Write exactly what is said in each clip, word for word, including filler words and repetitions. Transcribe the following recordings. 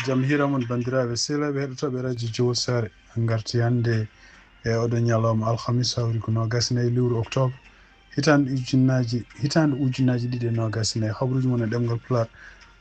Jam hiira mon, banndiraaɓe sehilaaɓe heɗotooɓe radio Jowol Saare. En ngarti hannde e oɗo ñalawma alhamis, hawri ko noogas e nayi lewru octobre, hitaande ujunnaaji, hitaande ujunnaaji ɗiɗi e noogas e nayi. Habruuji mon e ɗemngal Pulaar.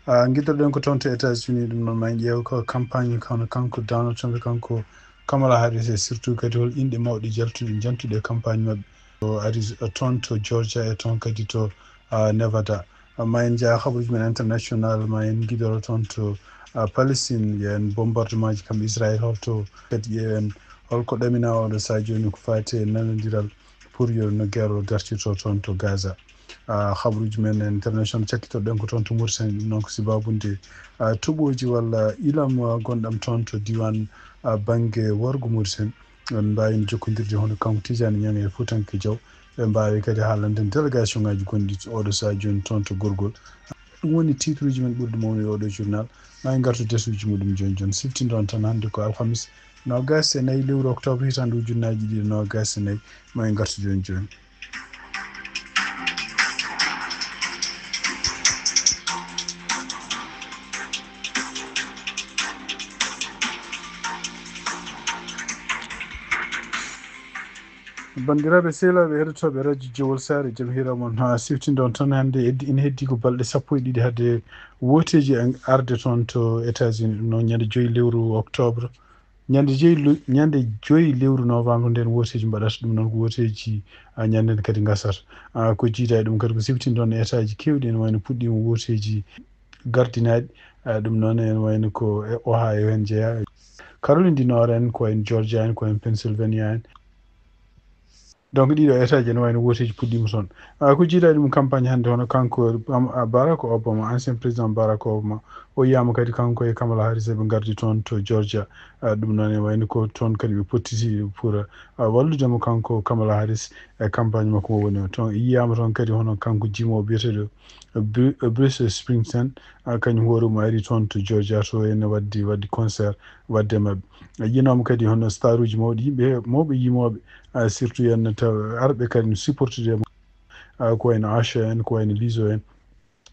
Ah, ngiɗoɗen ko toon to États-Unis, ɗum noon ma en ƴeew ko campagne kono kanko Donald Trump e kanko Kamala Harris, e surtout kadi hol inɗe mawɗe jaltuɗe, jantuɗe e campagne maɓɓe. O ari toon to Georgia e toon kadi to, ah, Nevada. Ah, ma en njah habruuji men international, ma en ngiɗoro toon to, ah, Palestine, ƴeewen bombardement ji kam Israël, holto kadi ƴeewen holko ɗamina oɗo saha jooni ko faati e nanondiral pour yo no guerre o dartirto toon to Gaza. Ah, habruuji men international cakkitoɗen ko toon to Mauritanie, ɗum noon ko sibabunde, ah, toɓooji walla ilam, ah, gonɗam toon to diiwaan, ah, bannge worgo Mauritanie. En mbaawi jokkondirde hono kanko Tidiane Niang e Fuutanke Diaw. Ɓe mbaawi kadi haalande en délégation ngaji gonɗi oɗo saha jooni toon to Gorgol. Ɗum woni titre uji men ɓurɗi mawnude e oɗo journal. Ma en ngartu desuuji muɗum jooni jooni. Siftindo on tan hannde ko alhamis noogas e nayi lewru octobre hitaande ujunnaaji ɗiɗi e noogas e nayi. Ma en ngartu jooni jooni. Banndiraaɓe sehilaaɓe heɗotooɓe radio Jowol Saare, jam hiira mon. Ha siftindo on tan hannde heddi, ina heddi ko balɗe sappo e ɗiɗi hade wooteeji en arde toon to États-Unis. Ɗum noon ñande joyi lewru octobre, ñande joyi lu-, ñande joyi lewru novembre nden wooteeji mbaɗata. Ɗum noon ko wooteeji, ah, ñande nde kadi ngasata. Ah, ko jiida e ɗum kadi ko siftindo on état ji keewɗi ene wayno puɗɗiima wooteeji gardinaaɗi. Ah, ɗum noon ene wayno ko e Ohio en jeyaa. Caroline du Nord en, ko en Georgia en, ko en Pennsylvania en. Donc, ɗiɗo état ji ene wayno wooteeji puɗɗiima toon. Ah, ko jiida e ɗum campagne hannde, hono kanko, am, ah, Barack Obama, ancien président Barack Obama, o yiyaama kadi kanko e Kamala Harris eɓe ngardi toon to Georgia. Ah, ɗum noon ene wayno ko toon kadi ɓe pottiti pour, ah, wallude mo kanko Kamala Harris e campagne makko mo woni o. Toon yiyaama toon kadi hono kanko jimoowo biyeteeɗo Bru-, Bruce Springsteen, ah, kañum hoore mum ari toon to Georgia to ene waddi, waddi concert wadde maɓɓe. Yinooma kadi hono staruuji mawɗi, yimɓe mawɓe yimooɓe, ah, surtout en taw arɓe kadi no supportude mo. Ah, ko wayno Usher en, ko wayno Lizzo en.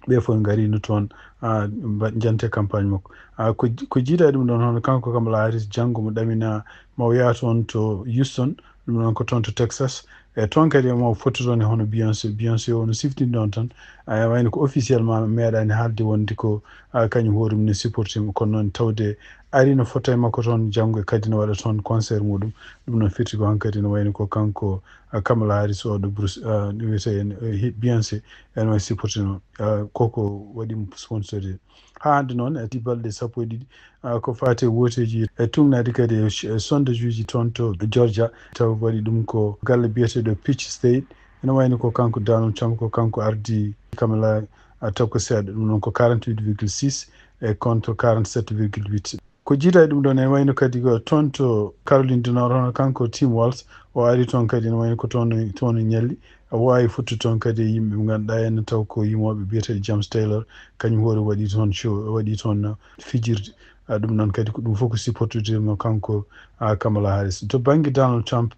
Ɓe fof ngarino toon, ah, mba-, jante campagne makko. Ah, ko ji-, ko jiida e ɗum ɗoon hono kanko Kamala Harris janngo mo ɗamina ma o yaha toon to Houston, ɗum ɗoon ko toon to Texas. E toon kadi mo fottotoon e hono Beyoncé. Beyoncé o no siftinde on tan. Ah, wayno ko officiellement meeɗaani haalde wonde ko, ah, kañum hoore mum ne supporté mo. Kono noon tawde ari no foto e makko toon janngo e kadi no waɗa toon concert muɗum. Ɗum noon firti ko hankadi no wayno ko kanko, ah, Kamala Harris oɗo Bruce, ah, no wiyetee en, eh, hi-, Beyoncé, ene wayi supporté no, ah, koko waɗi mo sponsorisé. Haa hannde noon, e ɗi balɗe sappo e ɗiɗi, ah, ko faati e wooteeji e tuugnaade kadi e ch-, e sondage uji toon to Georgia, taw waɗi ɗum ko galle biyeteeɗo Peach State. Ene wayno ko kanko Donald Trump, ko kanko ardi Kamala, ah, taw ko seeɗa, ɗum noon ko quarante-huit virgule six e contre quarante-sept virgule huit. Ko jiida e ɗum ɗoon, ene wayno kadi ko toon to Caroline du Nord, hono kanko Tim Walz, o ari toon kadi, ene wayno ko toon, toon o ñalli. O waawi fottude toon kadi e yimɓe ɓe ngannduɗaa en taw ko yimooɓe biyeteeɗo James Taylor, kañum hoore waɗi toon show, waɗi toon fijirde. Ah, ɗum noon kadi ko ɗum fof ko supportude mo kanko, ah, Kamala Harris. To bannge Donald Trump,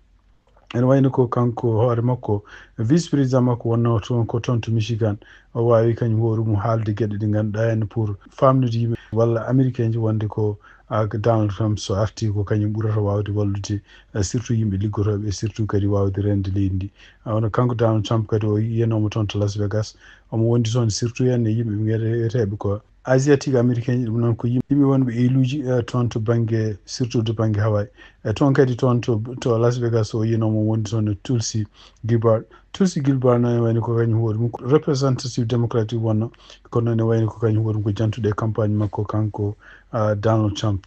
ene wayno ko kanko hoore makko, vice président makko wonnoo toon, ko toon to Michigan. O waawi kañum hoore mum haalde geɗe ɗe ngannduɗaa en pour faamnude yimɓe walla Américain ji wonde ko, ah, ko Donald Trump so arti ko kañum ɓurata waawde wallude, eh, surtout yimɓe liggotooɓe, surtout kadi waawde reende leydi ndi. Ah, hono kanko Donald Trump kadi o yiyanooma toon to Las Vegas. Omo wondi toon surtout en e yimɓe wiyeteeɓe ko Asiatique américain ji, ɗum noon ko yim-, yimɓe wonɓe eeluuji, eh, toon to bannge, surtout to bannge Hawaii. E toon kadi toon to, to Las Vegas o yiyanooma wondi toon e Tulsi Gabbard. Tulsi Gabbard noon ene wayno ko kañum hoore mum ko representative démocratique wonno, kono noon ene wayno ko kañum hoore mum ko jantuɗo e campagne makko kanko, ah, Donald Trump.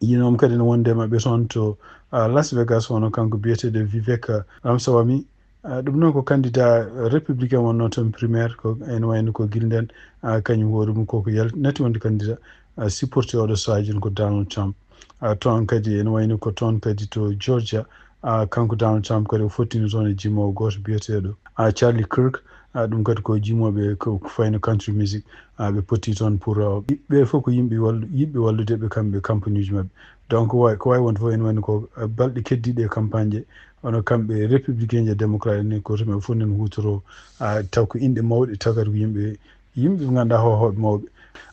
Yinooma kadi no wonde e maɓɓe toon to, ah, Las Vegas, hono kanko biyeteeɗo Vivek Ramaswamy. Ah, ɗum noon ko candidat républicain wonnoo toon primaire, ko ene wayno ko gila ndeen, ah, kañum hoore mum koko yalti, natti wonde candidat, ah, supporté oɗo sahaa jooni ko Donald Trump. Ah, toon kadi ene wayno ko toon kadi to Georgia, ah, kanko Donald Trump kadi o fottino toon e jimoowo gooto biyeteeɗo, ah, Charlie Kirk. Ah, ɗum kadi ko jimooɓe ko, ko fayno country music. Ah, ɓe potti toon pour, ah, ɓe fof ko yimɓe wallu-, yiɗɓe wallude ɓe kamɓe campagne uji maɓɓe. Donc, wa-, ko waawi wonde fof ene wayno ko, ah, balɗe keddiiɗe e campagne ɗe, hono kamɓe républicain ji e démocrate en, ko to maɓɓe fof nen huutoro, ah, taw ko inɗe mawɗe, taw kadi ko yimɓe, yimɓe ɓe ngannduɗaa hohooɓe mawɓe.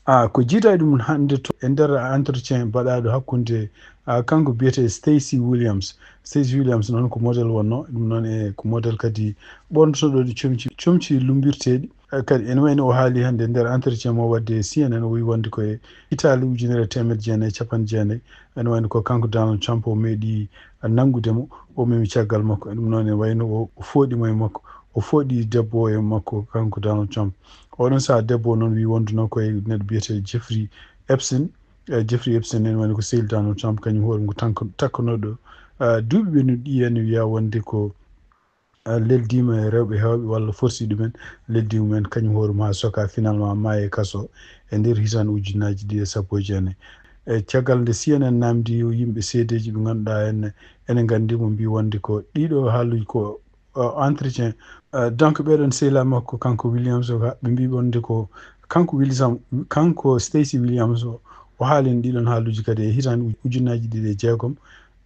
Ah, ko jiidaa ɗum hannde to e nder entretien baɗaaɗo hakkunde, ah, kanko biyetee Stacy Williams. Stacy Williams noon ko model wonno, ɗum noon e ko model kadi ɓornotoɗo ɗi comci, comci lumbirteeɗi. Eh, kadi ene wayno o haali hannde nder entretien mo wadde C N N, o wi wonde ko e hitaande ujunere e teemedde jeenayi e capanɗe jeenayi, ene wayno ko kanko Donald Trump o meeɗi nanngude mo, o memi caggal makko. Ɗum noon ene wayno o, o fooɗi mo e makko, o fooɗi debbo o e makko, kanko Donald Trump. Oɗon sahaa debbo o noon wi wonduno ko e neɗɗo biyetee Jeffrey Epstein. Eh, Jeffrey Epstein ene wayno ko sehil Donald Trump, kañum hoore mum ko tanko-, takkanooɗo, eh, duuɓi ɓennuɗi ɗi, ene wiya wonde ko, eh, leldiima e rewɓe heewɓe walla forsi ɗumen, leldi mumen kañum hoore mum haa soka, finalement maaya e kaso e nder hitaande ujunnaaji ɗiɗi e sappo e jeenayi. E caggal nde C N N naamndi yimɓe seedeeji ɓe ngannduɗaa en, ene nganndi mo, mbi wonde ko ɗiɗo haaluuji ko, eh, entretien. Eh, donc ɓeɗon sehilaaɓe makko kanko Williams o, ɓe mbi wonde ko kanko William, kanko Stacy Williams o, o haalino ɗiɗon haaluuji kadi e hitaande uj-, ujunnaaji ɗiɗi e jeegom,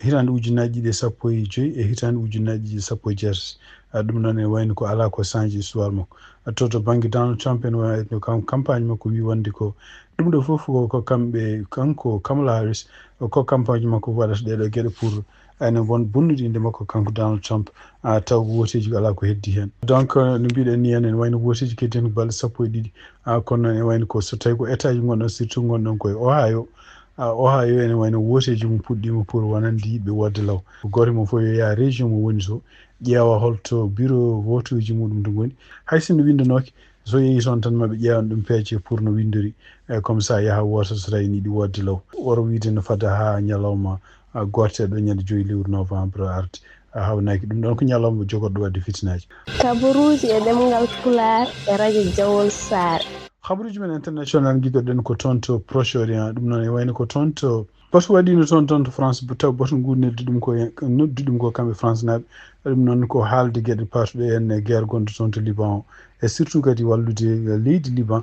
hitaande ujunnaaji ɗiɗi e sappo e joy e hitaande ujunnaaji ɗiɗi e sappo e jeetati. Ah, ɗum noon ene wayno ko alaa ko change histoire makko. Ah, to, to bannge Donald Trump ene wayno kam-, campagne makko wi wonde ko ɗum ɗo fof ko, ko kamɓe, kanko Kamala Harris, ko campagne makko waɗata ɗeɗo geɗe pour ene won bonnude innde makko kanko Donald Trump, ah, taw ko wooteeji alaa ko heddi heen. Donc, eh, no mbiɗen ni, enen wayno wooteeji keddi heen ko balɗe sappo e ɗiɗi, ah, kono noon ene wayno ko so tawi ko état ji ngonɗon, surtout ngonɗon koye Ohio, ah, Ohio ene wayno wooteeji mum puɗɗiima pour wonande yimɓe woodde law. Gooto e mum fof yo yaha région mo woni to, ƴeewa holto bureau vote uji muɗum to ngoni. Hay sinno winndanooki, so yehi toon tan maɓe ƴeewan ɗum peeje pour no winndori. E comme ça yaha wooto so tawi ni ɗi woodde law. Woro wiide no fada haa ñalawma, ah, gooto e ɗo ñande joyi lewru novembre arde. Ah, hawnaaki ɗum ɗoon ko ñalawma jogorɗo waɗde fitinaaji. Kabaruuji e ɗemngal Pulaar e radio Jawol Saare. Habaruuji men international ngiɗoɗen ko toon to Proche Orient, ɗum noon e wayno ko toon to batu waɗino toon, toon to France, taw batu ngu noddi ɗum ko, noddi ɗum ko kamɓe France naaɓe. Ɗum noon ko haalde geɗe paatuɗe en e guerre gonɗo toon to Liban o. E surtout kadi wallude leydi Liban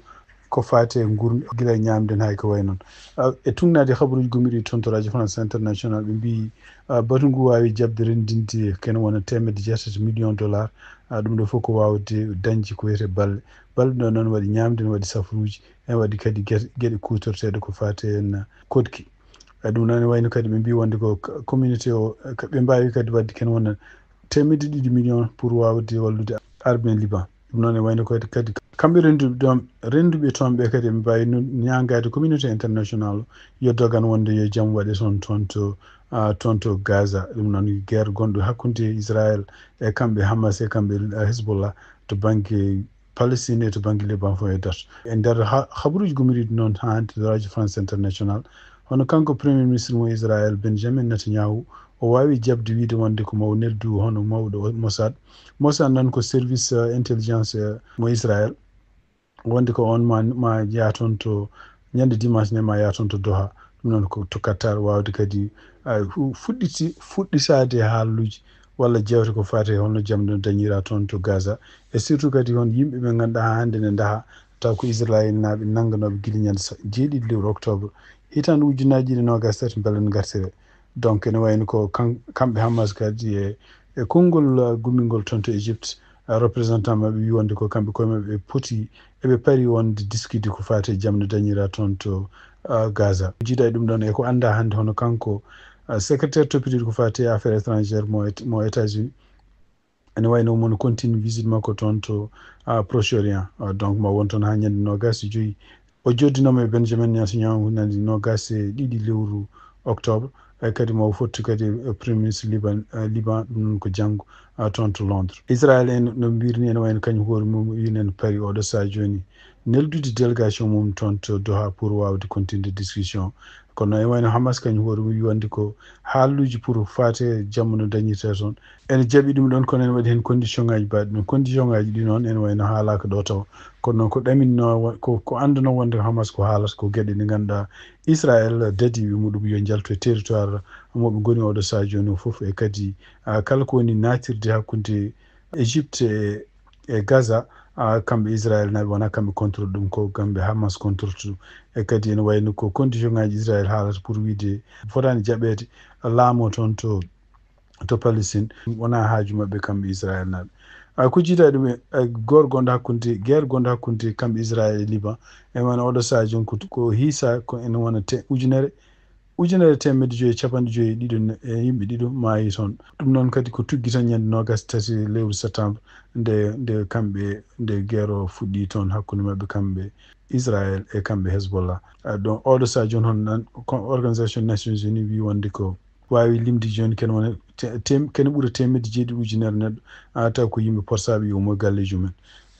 ko faati e ngurndan gila e ñaamde hay ko wayi noon. Ah, e tugnaade habaruuji gommiiɗi toon to Radio France International, ɓe mbi, ah, batu ngu waawi jaɓde renndinde kene wona teemedde jeetati million dollar. Ah, ɗum ɗo fof ko waawde dañde ko wiyetee balle. Balle ɗo noon waɗi ñaamde, ne waɗi safruuji, ene waɗi kadi ge-, geɗe kuutorteeɗe ko faati en koɗki. E ɗum noon, ene wayno kadi ɓe mbi wonde ko k-, communauté o, k-, ɓe mbaawi kadi waɗde kene wona teemedde ɗiɗi million pour waawde wallude armée Liban. Ɗum noon, ene wayno kadi, kadi kamɓe rennduɓe ɗoon, rennduɓe toon ɓe kadi ɓe mbaawi nun-, ñaagaade communauté international yo dogan wonde yo jam waɗe toon, toon to, ah, toon to Gaza. Ɗum noon, guerre gonɗo hakkunde Israël e kamɓe Hamas e kamɓe, ah, Hezbollah to bannge Palestine e to bannge Liban fof e date. E nder ha-, habaruuji gomiriiɗi noon haa hannde to Radio France International, hono kanko Premier Ministre mo Israël, Benjamin Netanyahu, o waawi jaɓde wiyde wonde ko mo neldu hono mawɗo o-, Mossad. Mossad noon ko service, eh, intelligence, eh, mo Israël. Wonde ko oon ma, ma yaa toon to ñande dimanche ne, ma yaa toon to Doha. Ɗum noon ko to Qatar, waawde kadi, ah, fu-, fuɗɗiti-, fuɗɗitaade haaluuji walla jeewte ko faati e holno jam no dañira toon to Gaza. E surtout kadi hol yimɓe ɓe ngannduɗaa haa hannde ne ndaha, taw ko Israel naaɓe nannganooɓe gila ñande sa-, jeeɗiɗi lewru octobre, hitaande ujunnaaji ɗiɗi e noogaas e tati, mbele no ngartire. Donc, ene wayno ko kan-, kamɓe Hamas kadi e, e konngol, uh, gummingol toon to Égypte, uh, représentant maɓɓe wi wonde ko kamɓe koye maɓɓe ɓe poti, eɓe pari wonde diskude ko faati e jam no dañira toon to, uh, Gaza. Jiida e ɗum ɗoon, e ko anndaa hannde hono kanko, uh, secrétaire toppitiiɗo ko faati e affaires étrangères mo Et-, mo États-Unis, ene wayno omo continue visite makko toon to, uh, Proche Orient. Uh, donc, ma won toon haa ñande noogaas e joyi. O joddinooma e Benjamin Netanyahu ñande noogaas e ɗiɗi lewru octobre. E kadi mo o fotti kadi e Premier Ministre Liban, uh, Liban, ɗum noon ko janngo, uh, toon to Londres. Israel en no mbirni ene wayno kañum hoore mum wi nen pari oɗo sahaa jooni neldude délégation mum toon to Doha pour waawde continude discussion. Kono ene wayno Hamas kañum hoore mum wi wonde ko haaluuji pour faate jamma no dañirta toon. Ene jaɓi ɗum ɗoon, kono ene waɗi heen condition ŋaaji baɗɗi ɗum. Condition ŋaaji ɗi noon ene wayno haalaaka ɗo taw. Kono noon ko ɗaminno wo-, ko, ko annduno wonde Hamas ko haalata ko geɗe ɗe ngannduɗaa Israel dadiiɓe muɗum yo njaltu e territoire mo ɓe ngoni oɗo sahaa jooni o fof. E kadi, ah, kala ko woni naatirde hakkunde Égypte e, e Gaza, ah, kamɓe Israel naaɓe wonaa kamɓe contrôle ɗum, ko kamɓe Hamas contrôle ɗum. E kadi ene wayno ko condition ŋaaji Israel haalata pour wiide fotaani jaɓeede laamoo toon to, to Palestine, wonaa haaju maɓɓe kamɓe Israel naaɓe. A ko jiida ɗum e, e gor gonɗo hakkunde, guerre gonɗo hakkunde kamɓe Israël e Liban. E man oɗo saha joni ko, ko hiisa ko ene wona te-, ujunere, ujunere teemedde joyi e capanɗe joyi e ɗiɗo ne-, e yimɓe ɗiɗo maayi toon. Ɗum noon kadi ko tuggi tan ñande noogas e tati lewru septembre nde, nde kamɓe, nde guerre o fuɗɗi toon hakkunde maɓɓe kamɓe Israël e kamɓe Hezbollah. Ah, donc oɗo saha joni hono nan, ko Organisation Nations Unies wi wonde ko waawi limde jooni kene wona te-, tem-, kene ɓura teemedde jeeɗiɗi ujunere neɗɗo, a taw ko yimɓe porsaaɓe yo ummo e galleeji mumen.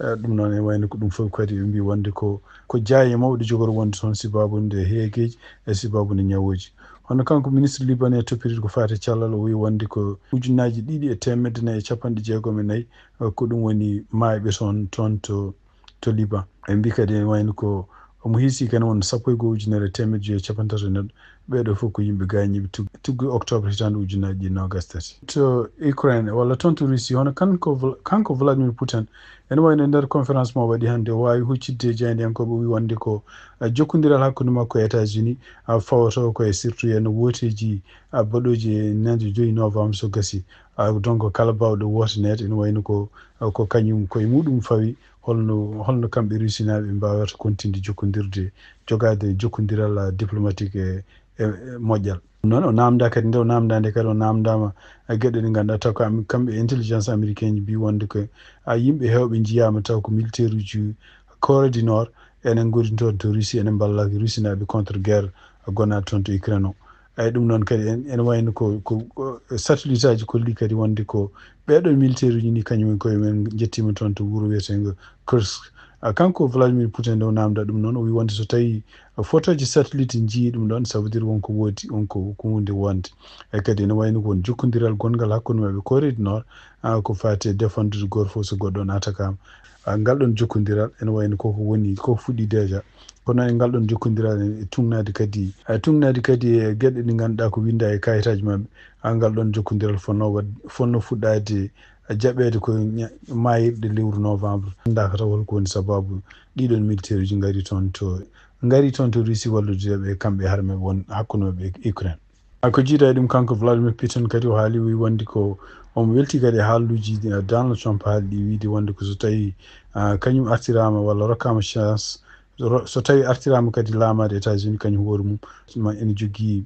Eh, ɗum noon ene wayno ko ɗum fof kadi ɓe mbi wonde ko, ko jaaye mawɗe jogori wonde toon sibaabu nde heegeeji e sibaabu nde ñawooji. Hono kanko ministre libanais toppitiiɗo ko faati e cellal o wi wonde ko ujunnaaji ɗiɗi e teemedde nayi e capanɗe jeegom e nayi, eh, ko ɗum woni maayɓe toon, toon to, to Liban. Ɓe mbi kadi ene wayno ko omo hiisi kene won sappo e goo ujunere e teemedde joyi e capanɗe tati e neɗɗo. Ɓeeɗo fof ko yimɓe gaañiiɓe tug-, tuggi octobre hitaande ujunnaaji ɗiɗi noogas e tati. To Ukraine walla toon to Russie, hono kanko Vla-, kanko Vladimir Putin, ene wayno e nder conférence mo waɗi hannde, o waawi huccitde e jaayndiyankooɓe, o wi wonde ko, eh, jokkondiral hakkunde makko e États-Unis, ah, fawata ko e surtout e no wooteeji, ah, baɗooji e ñande joyi novembre so gasi. Ah, donc kala baawɗo wootaneede ene wayno ko, ah, ko kañum koye muɗum fawi, holno, holno kamɓe Rusinaaɓe mbaawata kontinde jokkondirde, jogaade jokkondiral, ah, diplomatique e, e, e moƴƴal. Noon o naamndaa kadi, nde o naamndaa nde kadi, o naamndaama e geɗe ɗe ngannduɗaa taw ko am-, kamɓe intelligence américaine ji mbii wonde ko, a, yimɓe heewɓe njiyaama taw ko militaire uji Corée du Nord enen ngoni toon to Russie, enen mballa Rusinaaɓe contre guerre gonaaɗo toon to Ukraine o. Eyi, ɗum noon kadi en, ene wayno ko, ko, ko satellite aji kolli kadi wonde ko ɓeeɗo militaire uji ni kañum en koye men njettiima toon to wuro wiyeteengo Kursk. A, kanko Vladimir Putin nde o naamnda ɗum noon, o wi wonde so tawi photo ji satellite njii ɗum ɗoon, ça veut dire wonko woodi, wonko ko huunde wonde. E kadi ene wayno ko won jokkondiral gonngal hakkunde maɓɓe Corée du Nord, a, ko faati e défendude gooto fof so goɗɗo on attaquaama. A, ngal ɗoon jokkondiral ene wayno koko woni, koko fuɗɗi déjà. Kono e ngal ɗoon jokkondiral e, e tugnaade kadi, e tugnaade kadi e geɗe ɗe ngannduɗaa ko winnda e kayitaaji maɓɓe. A, ngal ɗoon jokkondiral fotnoo waɗ-, fotnoo fuɗɗaade jaɓeede ko ña-, maayirɗe lewru novembre. Anndaaka taw holko woni sabaabu ɗiɗon militaire uji ngari toon to, ngari toon to Russie wallude ɓe kamɓe e harme won hakkunde maɓɓe e Ukraine. A, ko jiida e ɗum kanko Vladimir Putin kadi o haali, o wi wonde ko omo welti kadi e haalluuji, eh, Donald Trump haali ɗi, wiide wonde ko so tawi, ah, kañum artiraama walla rokkaama chance, ro-, so tawi artiraama kadi laamaade États-Unis kañum hoore mum, ma ene jogii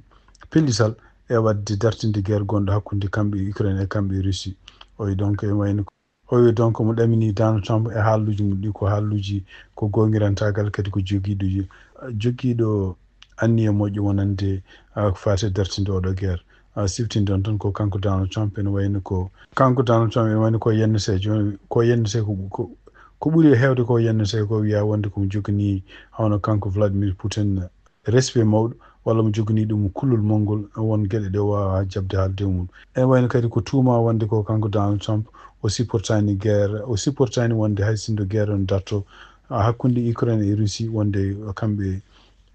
pellital e waɗde dartinde guerre gonɗo hakkunde kamɓe e Ukraine e kamɓe e Russie. O wi donc ene wayno ko, o wi donc mo ɗamini Donald Trump e haalluuji mum ɗi ko haalluuji ko goongirantaagal kadi ko jogiiɗo, jogiiɗo anniya moƴƴo wonande, ah, ko faati e dartinde oɗo guerre. Ah, siftinde on tan ko kanko Donald Trump ene wayno ko, kanko Donald Trump ene wayno ko yennetee jooni, ko yennetee ko, ko, ko ɓuri heewde ko yennetee ko wiya wonde ko mo joganii hono kanko Vladimir Putin respect mawɗo, walla mo joganii ɗum kullol mawngol, won geɗe ɗe o waawaa jaɓde haalde e mum. Ene wayno kadi ko tuuma wonde ko kanko Donald Trump o supportaani guerre, o supportaani wonde hay sinno guerre on darto, ah, hakkunde Ukraine e Russie, wonde kamɓe,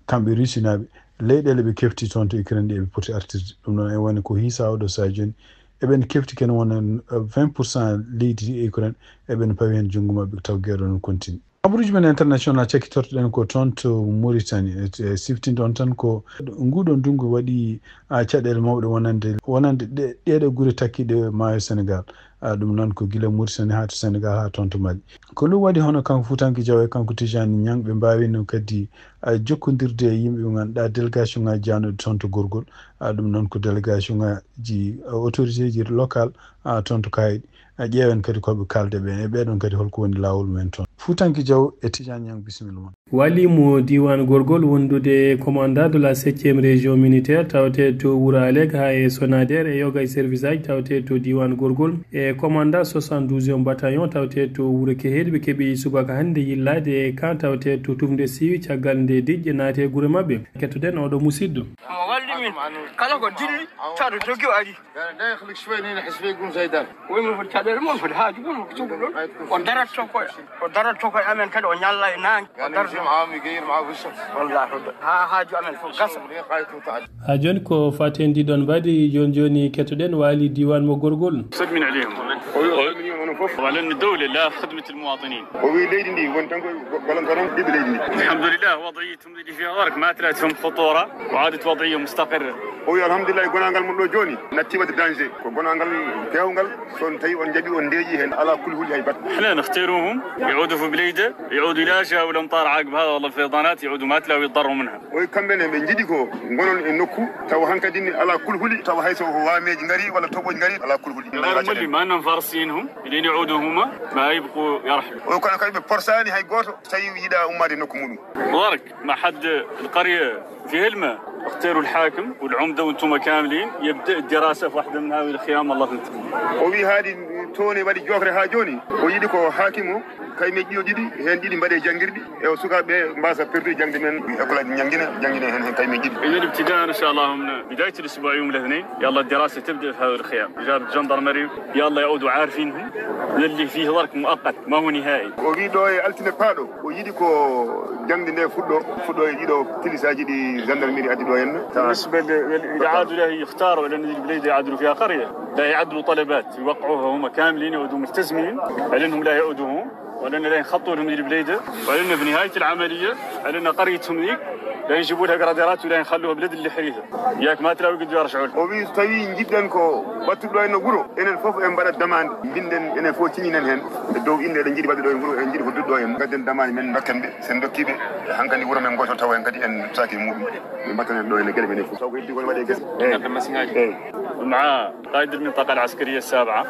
kamɓe Rusinaaɓe, leyɗeele ɓe kefti toon to Ukraine ɗe eɓe poti artirde. Ɗum noon ene wayno ko hiisa oɗo saha jooni, eɓen kefti ken wona, eh, vingt pour cent leydi ndi e Ukraine, eɓen pawi heen junngo maɓɓe taw guerre on continue. Habaruuji men international cakkitortoɗen ko toon to Mauritanie, e, e siftinde on tan ko nguɗo ndunngu waɗi, a, caɗeele mawɗe wonande, wonande ɗe, ɗeeɗo gure takkiiɗe maayo Senegal. A, ɗum noon ko gila Mauritanie haa to Senegal haa toon to Mali. Ko ɗum waɗi hono kanko Fuutanke Jaw e kanko Tijani Ñang ɓe mbaawino kadi, a, jokkondirde e yimɓe ɓe ngannduɗaa délégation ngaaji jaanooɗi toon to Gorgol. A, ɗum noon ko délégation ngaaji, a, autorité ji local, a, toon to Kayɗi. A, ƴeewen kadi ko ɓe kaalde ɓeen e ɓeeɗon kadi holko woni laawol mumen toon. Fuutanke Jaw e Tijani Ñang, bisimilla mon. Waali mo diiwaan Gorgol wondude e commandant de la septième région militaire tawateeɗo to Wuro Aleek haa e Sonader e yoga e service aji tawateeɗo to diiwaan Gorgol e commandant soixante-douzième bataillon tawateeɗo to Wuro Keheedi ɓe keɓi subaka hannde yillaade e camp tawateeɗo to Tufnde Siwi caggal nde diƴƴe naati e gure maɓɓe. Kettoɗen oɗo musidɗo. Omo walli min kala ko dilli, tawa to Tokyo ari. Dara, dara, yakhlik shway, ni nahis fi gum zaydan. Woni mo foti caɗeele mon, foti haaju mon, foti sugu ɗon. O darat to koye, o darat to koye amen kadi, o ñalla e naange, o darat. Wallahi, ha haaju amen fof gasa. Ha jooni ko faten ndi ɗon mbaadi, jooni jooni kettoɗen Waali diiwaan mo Gorgol. Salmin aleykum. Onon fof. وعلى أن الدولة لا خدمة المواطنين. O wi leydi ndi woni tan ko go-, gollanto tan ɓiɓɓe leydi ndi. الحمد لله، وضعيتهم اللي فيها غرق ما طلعت فيهم خطورة، وعادت وضعية مستقرة. O wi alhamdulillahi, gonangal mon ɗo jooni natti wadde danger. Ko gonangal peewngal, so on tawi on jaɓi, on ndeeƴi heen, alaa kulhuli hay batte. احنا نختاروهم يعودوا في بليدة، يعودوا لا جاءوا الأمطار عقب هذا ولا الفيضانات، يعودوا ما تلاقوا يتضروا منها. O wi kamɓe ne ɓe njiɗi ko ngonon e nokku tawa hankadi ni alaa kulhuli, tawa hay so ko waameeji ngari walla toɓooji ngari, alaa kulhuli. غير ملي، ما أنهم فارسينهم، إلين يعودوا هما، ما يبقوا يرحلوا. O wi kono kadi ɓe porsaani hay gooto so tawi yiɗa ummaade e nokku muɗum. غرق، ما حد القرية فيها الماء. اختاروا الحاكم والعمدة وانتم كاملين، يبدأ الدراسة في واحدة من هذه الخيام، الله فهمت. O wi haadi toon e waɗi joofre haa jooni. O yiɗi ko haakim o, kaymeeji ɗiɗo ɗiɗi, heen ɗiɗi mbaɗe janngirɗi, e o sukaaɓe mbaasa pertude jaŋde men, école aji njannginee, njannginee heen, heen kaymeeji ɗiɗi. إذا ابتداء إن شاء الله من بداية الأسبوع يوم الاثنين، يا الله الدراسة تبدأ في هذه الخيام. إجابة جندرمري، يا الله يعودوا عارفينهم، يلي فيه ظرف مؤقت، ما هو نهائي. O wi ɗo e altine paaɗo, o yiɗi ko jaŋde nde fuɗɗo, fuɗɗo e ɗiɗo kilisaaji ɗi gendarmerie addi ɗo henna. بالنسبة ل-، للإعادة لا يختاروا، لأن البلاد يعدلوا فيها قرية، لا يعدلوا طلبات، يوقعوها هم كاملين، يعودوا ملتزمين، لأنهم لا يعودوا هم، ولأن لا ينخطوا لهم البلاد، ولأن في نهاية العملية، لأن قريتهم ذيك لا يجيبوا لها قراديرات ولا يخلوها بلد اللي حريثة. ياك ما تلاقوا قد يرجعوا لها. O wi so tawi njiɗɗen ko ɓattuɗo en no wuro, enen fof en mbaɗat demande, mbinden enen fof ciñinen heen e dow innde eɗen njiɗi waɗde ɗo e wuro, en njiɗi ko duɗɗo en. Gadden demande men, dokken ɓe, sen dokki ɓe, hankadi wuro men gooto tawa en kadi en saaki muɗum. Ɓe mbattanen ɗo ene geɗe men e fof. Taw ko heddi ko ne waɗe gese. Eyi. Eyi. مع قائد المنطقة العسكرية السابعة.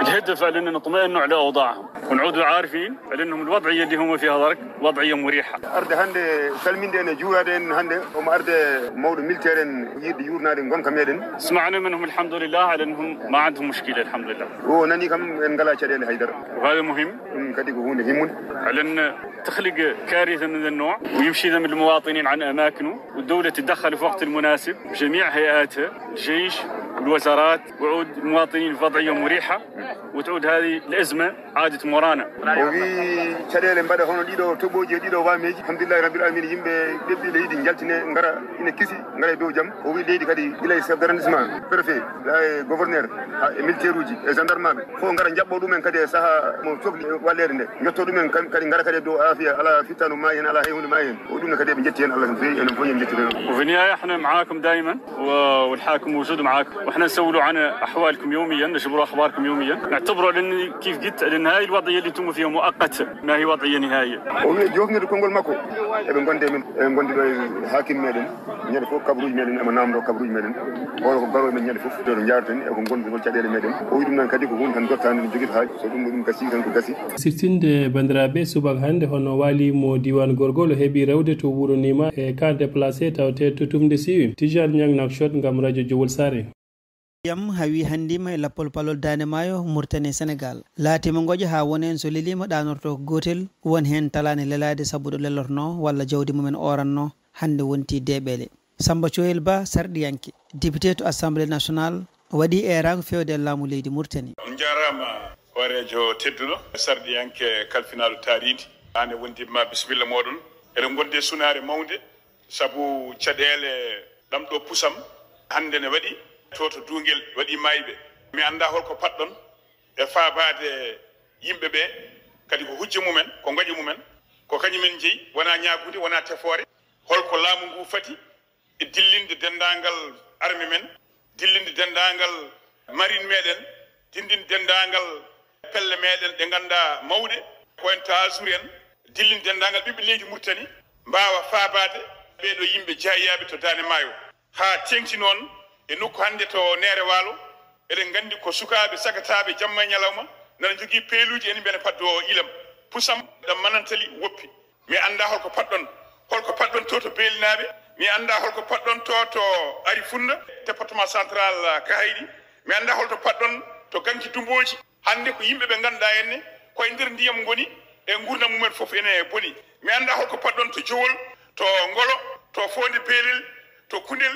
الهدف علينا نطمئن على أوضاعهم ونعودوا عارفين على أنهم الوضعية اللي هم فيها ذلك وضعية مريحة. Arde hannde salminde en e juuraade en hannde, omo arde mawɗo militaire en, yiɗde yuurnaade ngonka meɗen. سمعنا منهم الحمد لله على أنهم ما عندهم مشكلة، الحمد لله. O nani kam en ngalaa caɗeele haydara. وهذا مهم. Ɗum kadi ko huunde himmunde. على أن تخلق كارثة من ذا النوع ويمشي ذا من المواطنين عن أماكنه، والدولة تتدخل في وقت المناسب بجميع هيئاتها، الجيش والوزارات، وعود المواطنين في وضعية مريحة، وتعود هذه الأزمة عادت مورانا. O wi caɗeele mbaɗa hono ɗiɗo toɓooji e ɗiɗo waameeji. Alhamdulillahi Rabbil Alamina, yimɓe ɓiɓɓe leydi njaltine ngara ina kisi, ngara e dow jam. O wi leydi kadi gila e chef d'arrondissement, préfet, e gouverneur, ha e militaire uji, e gendarme aɓe. Fof ngara njaɓɓo ɗumen kadi e saha mo sokli e walleede nde. Njetto ɗumen kam kadi ngara kadi e dow aafiya, alaa fittaandu maayi heen, alaa hay huunde maayi heen. O ɗum ne kadi eɓe njetti heen Allah no feewi, enen fof en njettii heen. وفي النهاية احنا معاكم دائما، و-، والحاكم موجود معاكم، واحنا نسولوا عن أحوالكم يوميا، نجبروا أخباركم يوميا، نعتبروا لأن كيف قلت لأن هاي الوضعية اللي انتم فيها مؤقتة، ما هي وضعية نهائية. O wi jofnirde konngol makko, eɓe ngonde men, eɓe ngondi ɗo e haakim meɗen. Ñande fof, kabaruuji meɗen ema naamndoo kabaruuji meɗen. Oɗo ko garoowo men ñande fof, ɗo to njaareten e ko ngonɗen, hol caɗeele meɗen. O wi ɗum noon kadi ko huunde tan dottaande, no jogita haaju. So ɗum ɗo ɗum gasii tan, ko gasii. Siftinde banndiraaɓe, subaka hannde hono waali mo diiwaan Gorgol o heɓi rewde to wuro Nima e camp déplacé tawte to Tumde Siwi. Tijaan Ñang Nakshot ngam rajo Jowol Saare. Ndiyam hawii hanndiima e lappol palol Daande Maayo, Mauritanie, Senegaal. Laatiima ngoƴa haa won heen so leliima ɗaanortoo ko gootel, won heen talaani lelaade sabu ɗo lelornoo walla jawdi mumen oorannoo, hannde wontii deeɓeele. Samba Coyel Ba, sarɗiyanke, député to Assemblée nationale, waɗii eeraango feewde e laamu leydi Mauritanie. On njaaraama hooreejo tedduɗo, sarɗiyanke kalfinaaɗo taariindi. Aan e wondiɓɓe ma, bisimilla mooɗon. Eɗen ngondi e sunaare mawnde, sabu caɗeele ɗam ɗo pusam hannde ne waɗi to, to Duungel, waɗi maayɓe. Mi anndaa holko paɗɗon e faabaade yimɓe ɓe, kadi ko hujja mumen, ko ngoƴa mumen, ko kañumen njeyi, wonaa ñaagude, wonaa tefoore. Holko laamu ngu fati e dillinde denndaangal arme men, dillinde denndaangal marine meɗen, dillinde denndaangal pelle meɗen ɗe ngannduɗaa mawɗe, ko en Taasur en, dillinde denndaangal ɓiɓɓe leydi Mauritanie, mbaawa faabaade ɓee ɗoo yimɓe jeeyaaɓe to Daande Maayo, haa teeŋti noon e nokku hannde to Neere Waalo, eɗen nganndi ko sukaaɓe sagataaɓe jamma e ñalawma, nana njogii peeluuji en mbiyata paddoo ilam, pusam, ɗam manantali woppi. Mi anndaa holko paɗɗon, holko paɗɗon to, to Beelinaaɓe, mi anndaa holko paɗɗon to, to Ari Funna, département central, ah, Kahayɗi, mi anndaa holto paɗɗon to Ganki Dumbooji. Hannde ko yimɓe ɓe ngannduɗaa en ne, ko e nder ndiyam ngoni, e nguurndam mumen fof ene boni. Mi anndaa holko paɗɗon to Jowol, to Ngolo, to Foonde Beelel, to Kundel.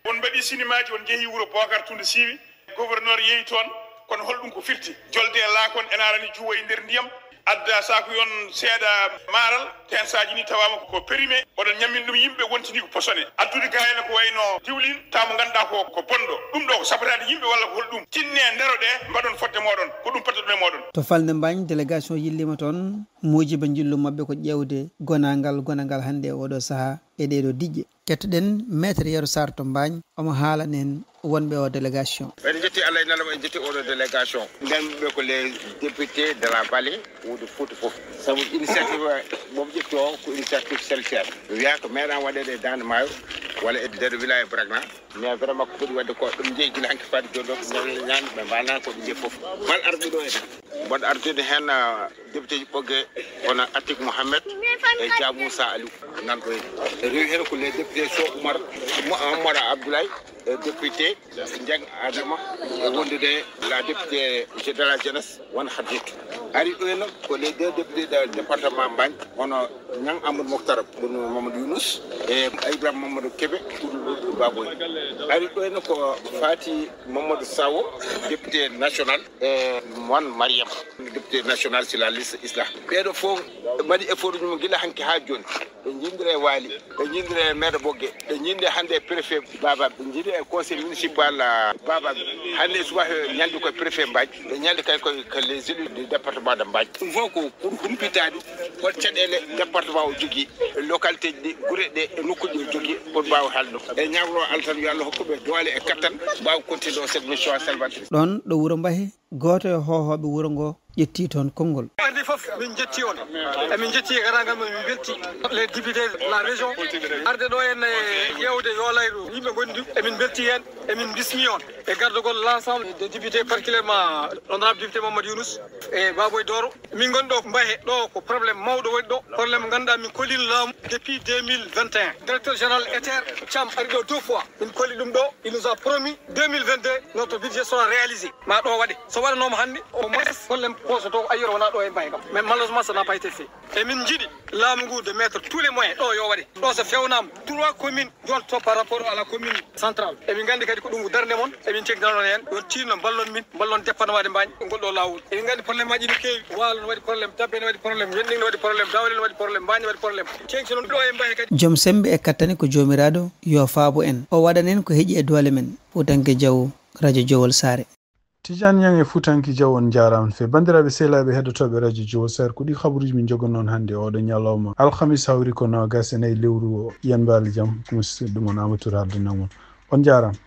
On mbaɗii sinimaaji, on njehii wuro Bookar Tunda Siiwi, gouverneur yehi toon, kono holɗum ko firti? Jolde e laakon ene arani juuwa e nder ndiyam, Adda saakuyon seeɗa maaral, ten saaji ni tawaama ko périmé, oɗon ñammini ɗum yimɓe, wontini ko posone. Addude gayna ko wayno diwlin, tawa mo ngannduɗaa ko, ko bonɗo. Ɗum ɗo ko sabotaade yimɓe walla ko holɗum? Tinne ndaro ɗe, mbaɗon fodde mooɗon, ko ɗum pattatuɗo e mooɗon. To falnde Mbaañ, délégation yilliima toon, muujiba njillu maɓɓe ko ƴeewde gonaangal, gonaangal hannde e oɗo sahaa e ɗeeɗo diƴƴe. Kettoɗen Maître Yero Sarr to Mbaañ, omo haalana en wonɓe o délégation. En jetti Allah e Nelaaɗo, en jetti oɗo délégation. Nden ɓe ko les députés de la vallée ou de Fouta fof. Sabu initiative mo ɓe ƴetti o ko initiative self-service. Mi wiya ko meeɗaa waɗeede e Daande Maayo walla e nder wilaya Bragna. Mais vraiment ko foti waɗde ko ɗum jeyi gila hanki faade jooni ɗo, ɓe ñaami, ɓe mbaanaa ko ɓe jeyi fof. Mal arɓe ɗo e tan. Mboɗo artude heen, ah, député ji Ɓoggee, hono Atik Mohamed e Dia Moussa Aliou nan ɗo heen. E rewi heen ko les députés Sow Oumar, Mo-, Oumar Abdoulaye, e député Dieng Adama, e wondude la députée de la jeunesse, won Hadjot. Ari ɗo heen ko les deux députés de département Mbaañ, hono Niang Amadou Mokhtar, kono Mamadou Younous, e Ibrahima Mamadou Kébé, kono Baboy. Ari ɗo heen ko Fati Mamadou Sawo, député national, e Moine Mariam, député national sur la liste Islam. Ɓeeɗo fof mbaɗi effort uji mum gila hanki haa jooni. Ɓe njindira e Waali, ɓe njindira e maire Ɓoggee, ɓe njindi hannde e préfet Baba, ɓe njindi e conseil municipal, ah, Baba. Hannde e subaka ɓe ñaldi koye préfet Mbaañ, ɓe ñaldi kay koye, ko les élus du département de Mbaañ. Ɗum fof ko pour humpitaade hol caɗeele département o jogii, e localité ji ɗi, gure ɗe, e nokkuuji ɗi o jogii, pour mbaawa haalde ɗum. E ñaagoroo Allah tan yo Allah hokku ɓe doole e kattan, mbaawa continude o cette mission salvatrice. Ɗoon ɗo wuro Mbahe, gooto e hoohooɓe wuro ngo ƴetti toon konngol. Andi fof, min jetti on. Emin jetti e garagal mon, min belti. Les députés de la région, arde ɗo en e ƴeewde yolayru yimɓe gondi, emin belti heen, emin bismi on. E gardagol l'ensemble des députés, particulièrement honorable député Mamadou Younous e Baboy Doro. Min ngoni ɗo Mbahe, ɗo ko problème mawɗo waɗi ɗo. Problème mo ngannduɗaa min kolliino laamu depuis deux mille vingt et un. Directeur général Ether Thiam ari ɗo deux fois. Min kolli ɗum ɗo, il nous a promis deux mille vingt-deux, notre budget sera réalisé. Ma ɗo waɗe. So waɗanooma hannde, au moins, problème poso to ailleurs wona ɗo e Mbaye kam. Mais malheureusement, ça n'a pas été fait. Emin njiɗi laamu ngu de mettre tous les moyens ɗo yo waɗe. Ɗo so fewnama, trois communes jolto par rapport à la commune centrale. Emin nganndi kadi ko ɗum darnde mon, emin cegdano heen. Yo tinno mballon min, mballon département de Mbagne, ngol ɗo laawol. Emin nganndi problème aji no keewi, Waalo no waɗi problème, Dabbe no waɗi problème, Wenɗing no waɗi problème, Dawle no waɗi problème, Mbagne no waɗi problème. Ceŋti noon ɗo e Mbaye kadi. Joom semmbe e kattane ko Joomiraaɗo, yo faabo en. O waɗan en ko heƴi e doole men. Fuutanke Jaw, Radio Jowol Saare. Tijaan Ñaŋ e Fuutanke Jaw, on njaaraama no feewi. Banndiraaɓe sehilaaɓe heɗotooɓe Radio Jowol Saare, ko ɗi kabaruuji min njogonoon hannde oɗo ñalawma alhamis, hawri ko noogas e nayi lewru o, yen mbaali jam, ko musidɗo mon Amadou Touré haaldanoo mon. On njaaraama.